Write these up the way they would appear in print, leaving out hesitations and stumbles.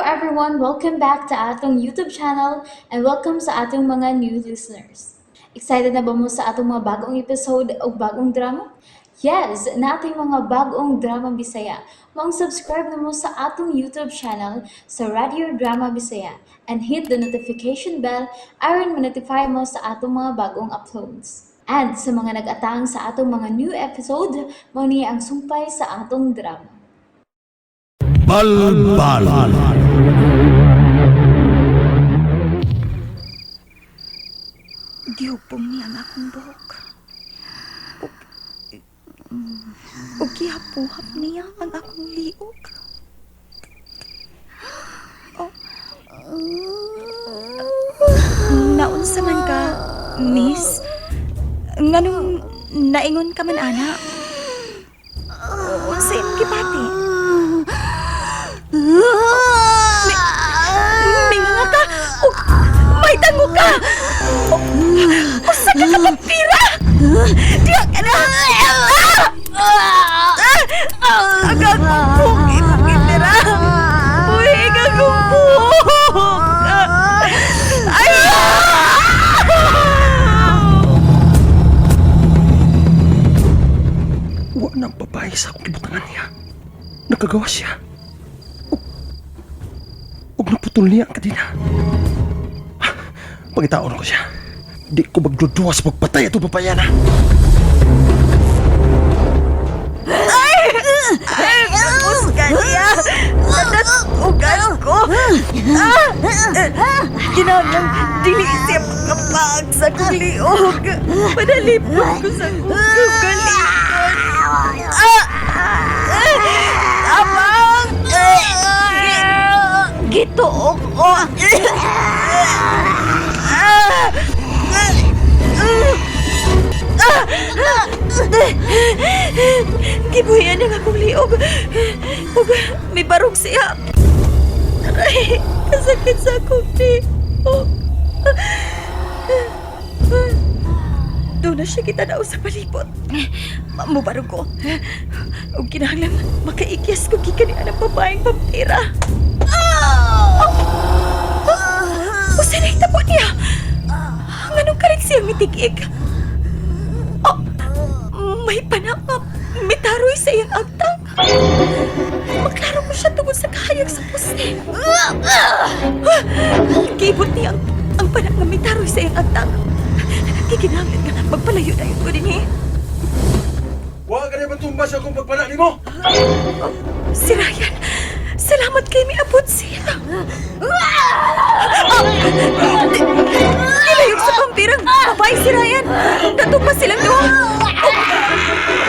everyone! Welcome back to atong YouTube channel and welcome sa atong mga new listeners. Excited na ba mo sa atong mga bagong episode o bagong drama? Yes, nating mga bagong drama Bisaya. Maong subscribe na mo sa atong YouTube channel sa Radio Drama Bisaya and hit the notification bell aron ma-notify mo sa atong mga bagong uploads. And sa mga nag-atang sa atong mga new episode, mao ni ang sumpay sa atong drama. Balbal. Gihupong niya ang akong buhok. Ug, ug gihapuhap niya ang akong liog. Oh. Naunsa man ka, miss? Nganong naingon ka man, ana? Unsa imong gibati? Minga ka! Ug may tango ka! Usa ka ka vampira! Diya ka na! Ang akong buhok imong gitira! Uy, ang akong buhok! Ay! Wa nang babae sa akong gibutangan niya. Nakagawa siya. Ug naputol niya ang kadena. Ah, pangitaon ko siya. Di ko magduduwa sa pagpatay ato babayana. Ay, kapos ka niya! Natugan ko! Kinahanglang dili siya makapag sa kong liog. Panalipod ko sa kong kalikon. Amang! Gituok ko! Gibuhian ang akong liog. Ug may barog siya. Aray, kasakit sa akong liog. Doon na siya kita daw sa palibot. Mubarog ko. Ug kinahanglan makaikyas ko gikan ni anang babaeng vampira. Oh! Usa na itabo niya. Nganong karik siyang mitig-ig? Oh, may panangap. Mitaroy sa iyang agtang. Maklaro ko siya tungod sa kahayag sa poste. Gibot niya ang panangap mitaroy sa iyang agtang. Kikinahanglan nga magpalayo na yun ko din eh. Wa ka na matumba sa akong pagpana nimo. Si Ryan, salamat kay miabot siya. Nilayog sa pampirang babae si Ryan. Natumba silang duha. Oh,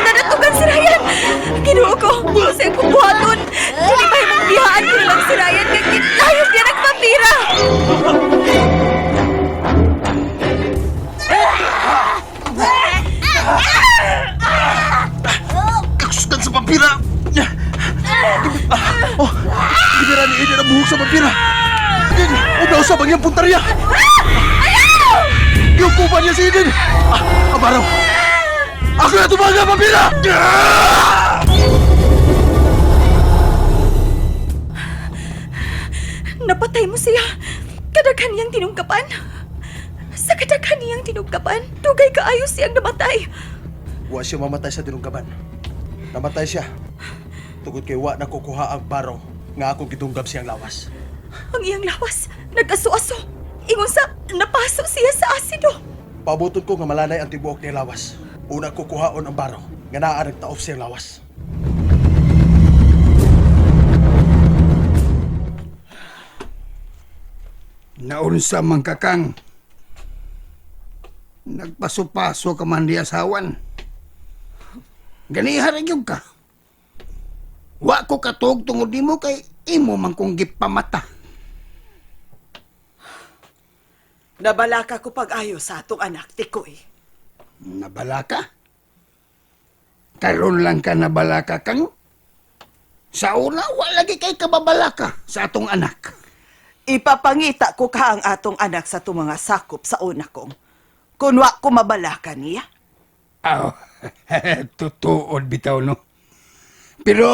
nanatugan si Ryan. Ginoo ko, sa akong buhaton. Dili ba imong bihaan ko na lang si Ryan kay kinlayog niya ng pampira. Kakustan sa pampira. Oh, ginira ni Eden ang buhok sa pampira. Eden, udaw sa bangyang puntarya. Ayaw! Giukupan niya si Eden. Ah, abaraw. Ako na tumaga, pampira! Ah! Napatay mo siya. Kadaghan niyang tinungkapan. Sa kadaghan niyang tinungkapan, dugay kaayo siyang namatay. Wa siya mamatay sa dinunggaban. Namatay siya. Tugod kay wa nakukuha ang baro nga akong gidunggab siyang lawas. Ang iyang lawas, nag-aso-aso. Ingon sa, napaso siya sa asido. Pabuton ko nga malanay ang tibuok niyang lawas. Una ko kuhaon ang baro nga naa nagtaob siyang lawas. Naunsa man ka kang. Nagpaso-paso ka man di asawan. Ganiha ra gyud ka. Wa ko katuog tungod nimo kay imo man kong gipamata. Nabalaka ko pag-ayo sa atong anak, Tikoy. Nabalaka? Karon lang ka nabalaka kang? Sa una, wa lagi kay kababalaka sa atong anak. Ipapangita ko ka ang atong anak sa itong mga sakop sa una kong. Kun wa ko mabalaka niya. Aw, tutuod bitaw no. Pero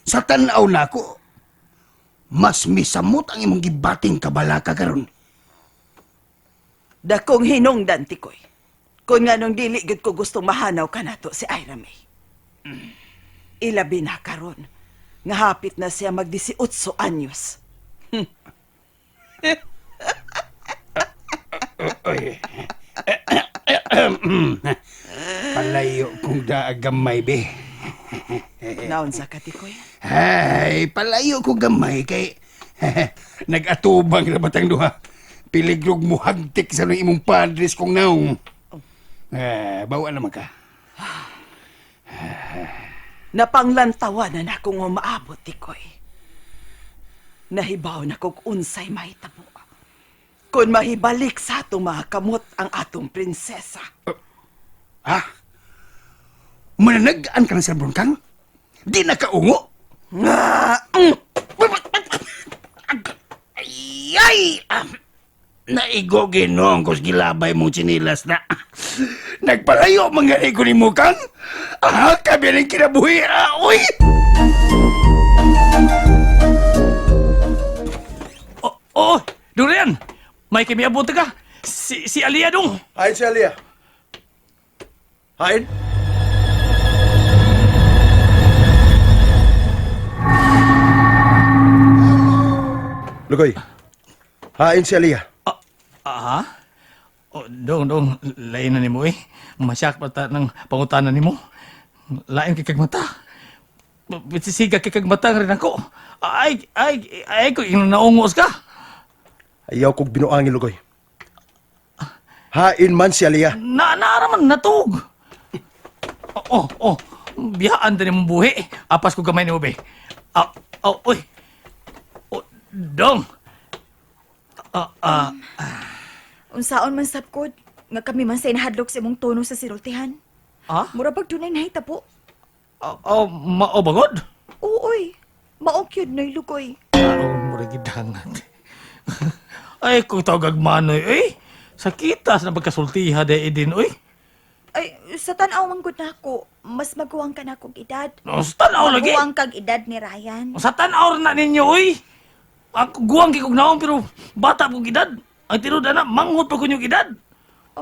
sa tan-aw nako, Mas misamot ang imong gibating kabalaka karon. Dakong hinungdan tikoy. Kung nga nung dili gud ko gustong mahanaw ka nato si Ira May. Ilabi na karon. Nga hapit na siya mag 18 anyos. Palayo kong daagamay, be. Naon sa katikoy? Ay, palayo ko gamay kay nag-atubang na batang duha. Piligrog mo hagtik sa nung imong padres kong naong. Eh, bawa naman ka. Napanglantawan na nakong umaabot tikoy. Nahibaw na kog unsay mahitabo. Kung mahibalik sa atong mga kamot ang atong prinsesa. Ha? Mananagaan ka na sa kang? Di na kaungo? Nga! Ay, ay! Ah, naigo ginoong kos gilabay mong sinilas na. Nagpalayo mga ko ni Mukang. Ah, kabi ng kinabuhi. Ah, uy! Oh, oh, Durian! May kimiabot ka. Si Alia dong. Hain si Alia. Hain? Lugoy. Hain si Alia. Ah, oh, dong, dong, lain na nimo eh. Masyak pa ta ng pangutana nimo. Lain kay kag mata. Sisiga kay kag mata rin ako. Ay, ay, ay, ko yung naungos ka. Ayaw kog binuangin, Lugoy. Hain man si Alia. Na, naaraman, natug. Oh, oh, oh. Biyaan din mong buhi. Apas ko gamay ni Ube. Ah, oh, uy. Oh, dong. Ah, ah, Unsaon man sabkod, nga kami man sa inahadlok sa imong tono sa sinultihan. ah? Mura pag dunay nahitabo. Oh, oh, mao bagod? Uoy, maokyod no'y lugoy. Oh, mura gidangat. Ay, kung tawag manoy, eh. Sakitas na pagkasultiha de idin, oy. Ay, sa tan-aw man gud nako, mas maguwang ka na kog edad. No, sa tanaw lagi. Maguwang kag edad ni Ryan. Sa tanaw na ninyo, oy. Ako guwang kay kog naong pero bata kog edad. Ang tinud ana manghot pa kunyong edad.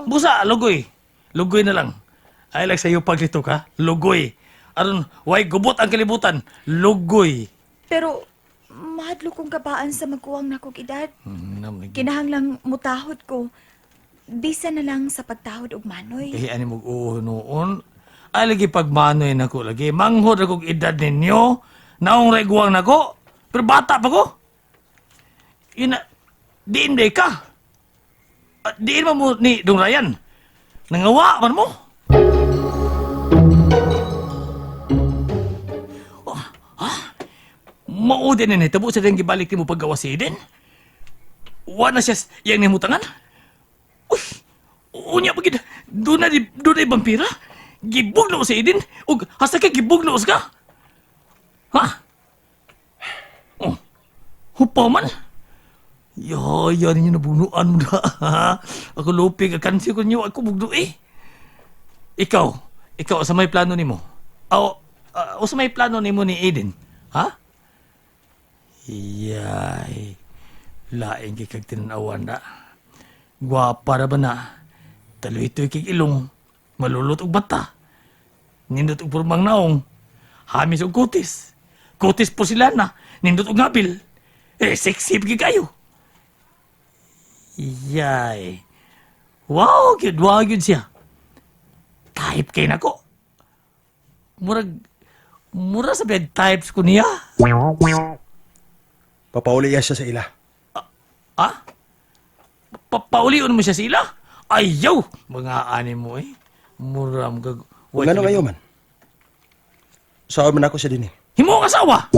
Busa lugoy. Lugoy na lang. Ay like sa iyo paglito ka, lugoy. Aron way gubot ang kalibutan, lugoy. Pero mahadlok kong kabaan sa maguwang na kog edad. Hmm, Kinahanglang mutahod ko. Bisa na lang sa pagtahod og manoy. Eh, ani mo oo noon. Ay, lagi pagmanoy na ko lagi. Manghod akong edad ninyo. Naong ray guwang nako. Pero bata pa ko. Yun na, diin day ka. Ah, diin man mo ni Dong Ryan. Nangawa man mo. Oh, ha? Mao din ni tabo sa ding gibalik nimo paggawa si Eden. Wa na siya iyang nimutangan. Uy, unya pagid doon na di doon na vampira. Gibugno sa Eden ug hasta kay gibugno ka. Ha? Oh. Hupa man. Ya, ya ninyo nabunuan mo na. Ako lupi ka kansi ko niyo ako bugno eh. Ikaw, ikaw sa may plano nimo. Aw, o sa may plano nimo ni Eden? Ha? Iyay. Laing kay kag tinanawan na. Gwapa ra ba na? Taloy-toy kig ilong. Malulot og bata. Nindot og purmang naong. Hamis og kutis. Kutis po sila na. Nindot og ngabil. Eh, sexy pa kayo. Iyay. Wow, gyud wow gyud siya. Type kay nako. Murag mura sa bed types ko niya. Papauli iya siya sa ila. Ah? Paulion mo siya sila? Ayaw! Mga ani mo eh. Mura mo kag... Kung ano kayo man. Saan man ako siya din eh. Himo ang asawa!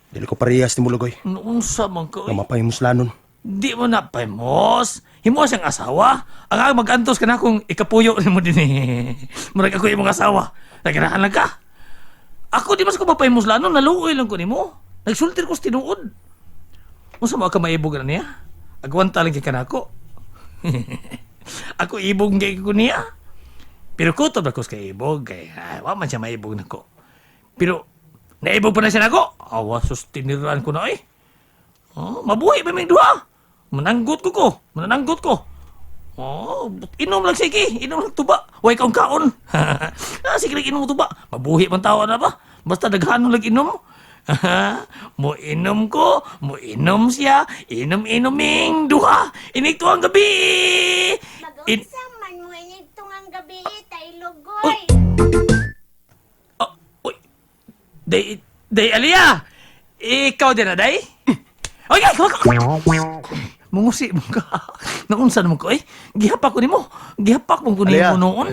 Dili ko parehas ni Mulugoy. Unsa man ka Nga oy. mapay muslanon. Di mo na paimos. Himo siyang asawa. Ang ang magantos ka na kung ikapuyo nimo din eh. Murag ako imong asawa. Nagirahan lang ka. Ako di mas ko mapaimos lano, naluoy lang ko nimo. Nagsultir ko sa tinuod. Unsa mo ka maibog na niya? Agwanta lang kay kanako. Ako ibog kay ko niya. Pero kutob ako sa ibog kay ay, wa man siya maibog nako. Pero Naibog pa na siya nako. Awa, sus, tiniraan ko na eh. Oh, mabuhi pa ming duha. Mananggot ko ko. Manananggot ko. Oh, inom lang sige, inom lang tuba. Way kaon kaon. Ah, sige lang inom tuba. Mabuhi man tawa na ba? Basta daghanon lang inom. Mo inom ko, mo inom siya, inom inoming duha. Inig tuang gabi. In Mag-unsa man mo inig tungang gabi, tay lugoy. Oh, uy. Day, day Alia. Ikaw din na, day? Oy, ay, Mungusi mo ka. Naunsa naman ko, eh. Gihapak ko nimo. Gihapak mo ko Alia. nimo noon.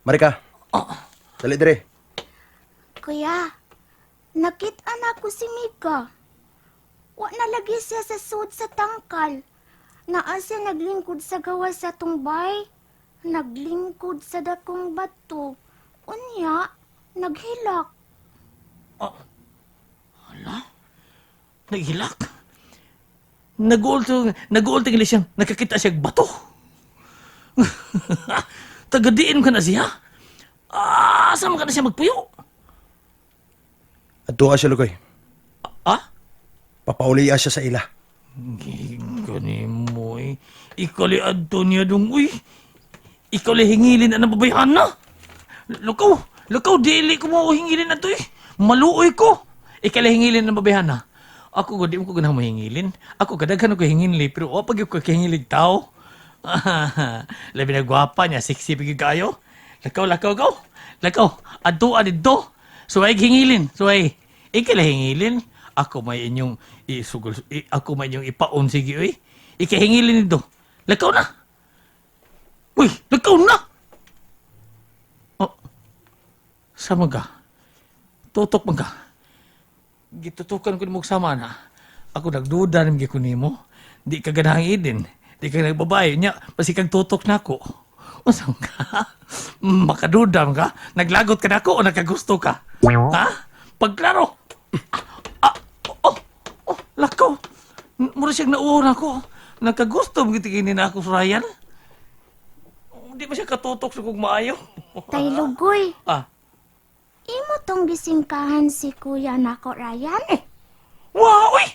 Marika. Oh. Dali dire. Kuya, nakita na ko si Mika. Wa na lagi siya sa sud sa tangkal. Naa siya naglingkod sa gawas sa tungbay. Naglingkod sa dakong bato. Unya, naghilak. Oh. Hala? Naghilak? Nag-uulto, nag-uulto siyang nakakita siya bato. Tagadiin ka na siya. Ah, saan man ka na siya magpuyo? Adto siya lugoy. Ah? Papauli siya sa ila. Gani mo eh. Ikali adto niya dong, uy. Ikaw li hingilin na babayhan na. Lukaw, lukaw, dili ko mo hingilin na to eh. Maluoy ko. Ikaw li hingilin na babayhan na. Ako gud di mo ko ganahang mahingilin. Ako kadaghan ko hingilin pero wa pag ko kahingilig tao. Labi na gwapa niya, sexy pag kayo. Lakaw, lakaw, gaw. Lakaw, adto adto. Suway hingilin, suway. Ikaw li hingilin. Ako may inyong isugol, ako may inyong ipaon sige uy. Ikahingilin nito. Lakaw na. Uy, lakaw na. Oh. Sama ka. Tutok man ka. Gitutukan ko nimo sama na. Ako nagduda nim ko nimo. Di ka ganahang idin. Di ka nagbabae nya pasikag tutok nako. Unsa man ka? Makaduda man ka? Naglagot ka nako o nakagusto ka? Ha? Pagklaro. Ah, oh, oh, lakaw. Mura siyang nauho na ako. Nakagusto mo gitiginin na ako sa Ryan. Hindi ba siya katutok sa kung maayo? Tay lugoy, Ah, imo tong gisingkahan si kuya nako, Ryan? wow, uy!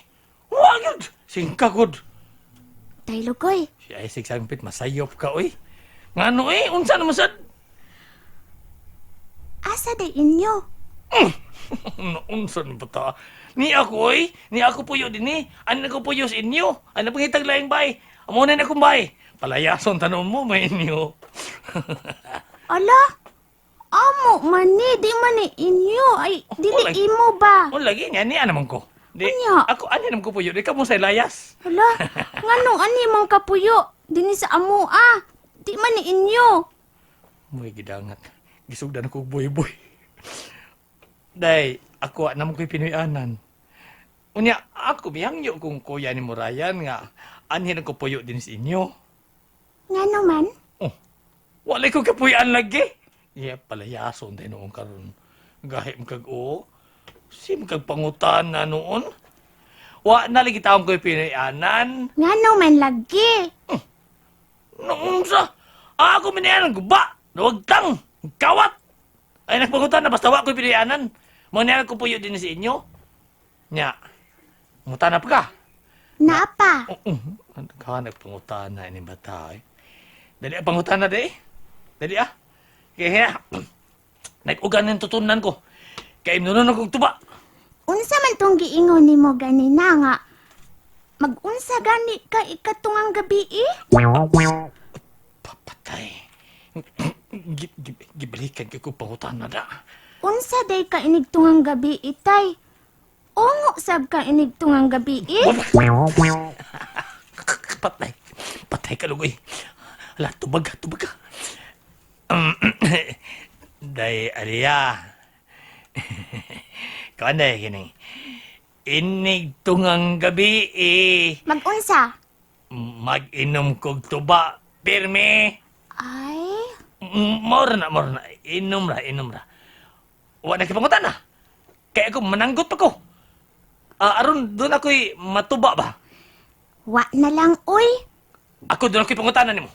Wow, yun! Singka, good. Tay lugoy, Si Isaac Sangpit, masayop ka, uy. Ngano, eh? Unsa naman sad? asa day inyo? Unsa na ba ta? Ni ako, uy. Ni ako puyo din, eh. Ano ko puyo sa inyo? Ano pangitag laing bay? Amo na akong bay. Palayason tanon mo, may inyo. Ala, amo man ni, di man ni inyo. Ay, dili Walay. imo ba? O lagi niya, niya naman ko. Di, Unya. ako, ano naman ko puyo? Di ka mo sa layas. Hala, nganong ani man kapuyo? Dini sa amo ah. Di man ni inyo. Muy gidangat. Gisugdan ako og boy-boy. Day, ako naman ko'y Pinoy-anan. Unya, ako mihangyo kung kuya ni Murayan nga anhin ako puyo din sa inyo. Ngano man? Oh, wala ko kapuyan lagi. Yeah, palayason tayo noon karon. Gahi mo kag oo. Si mo kag pangutan na noon. Wa na lagi taong ko'y Pinoy-anan. Ngano man lagi? Noon sa, ako minayanan guba, nawagtang, kawat. Ay nagpagutan na basta wa ko'y pinayanan. Mga ko puyo din sa inyo. Nya, ngutana pa ka. Naapa. Oo, ka nagpangutana ini bata eh. Dali ah, pangutana di eh. Dali ah. Kaya nag-ugan ng tutunan ko. Kaya imnunon akong tuba. Unsa man tong giingon nimo ganina nga? Magunsa gani ka ikatungang gabi eh? Papatay. Gibalikan kay ko pangutana da. Unsa day ka inigtungang gabi itay? Ungo sab ka inigtungang gabi eh? Patay. Patay ka, Lugoy. Ala, tubag ka, tubag ka. Day, Alia. Kuan day, kini. Inig tungang gabi, eh. Magunsa? Mag-inom kog tuba. Pirmi. Ay, Maura na, maura na. Inom ra, inom ra. Wa na kipangutan na. Kaya ako, mananggot pa ko. Ah, aron, doon ako'y matuba ba? wa na lang oy. Ako doon ako'y pangutanan nimo.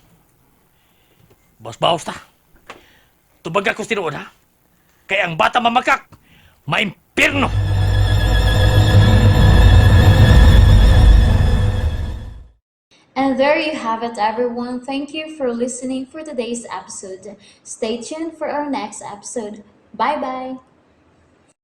Baos-baos ta. Tubag ako sa tinuod, ha? Kaya ang bata mamakak, maimpirno. And there you have it, everyone. Thank you for listening for today's episode. Stay tuned for our next episode. Bye bye.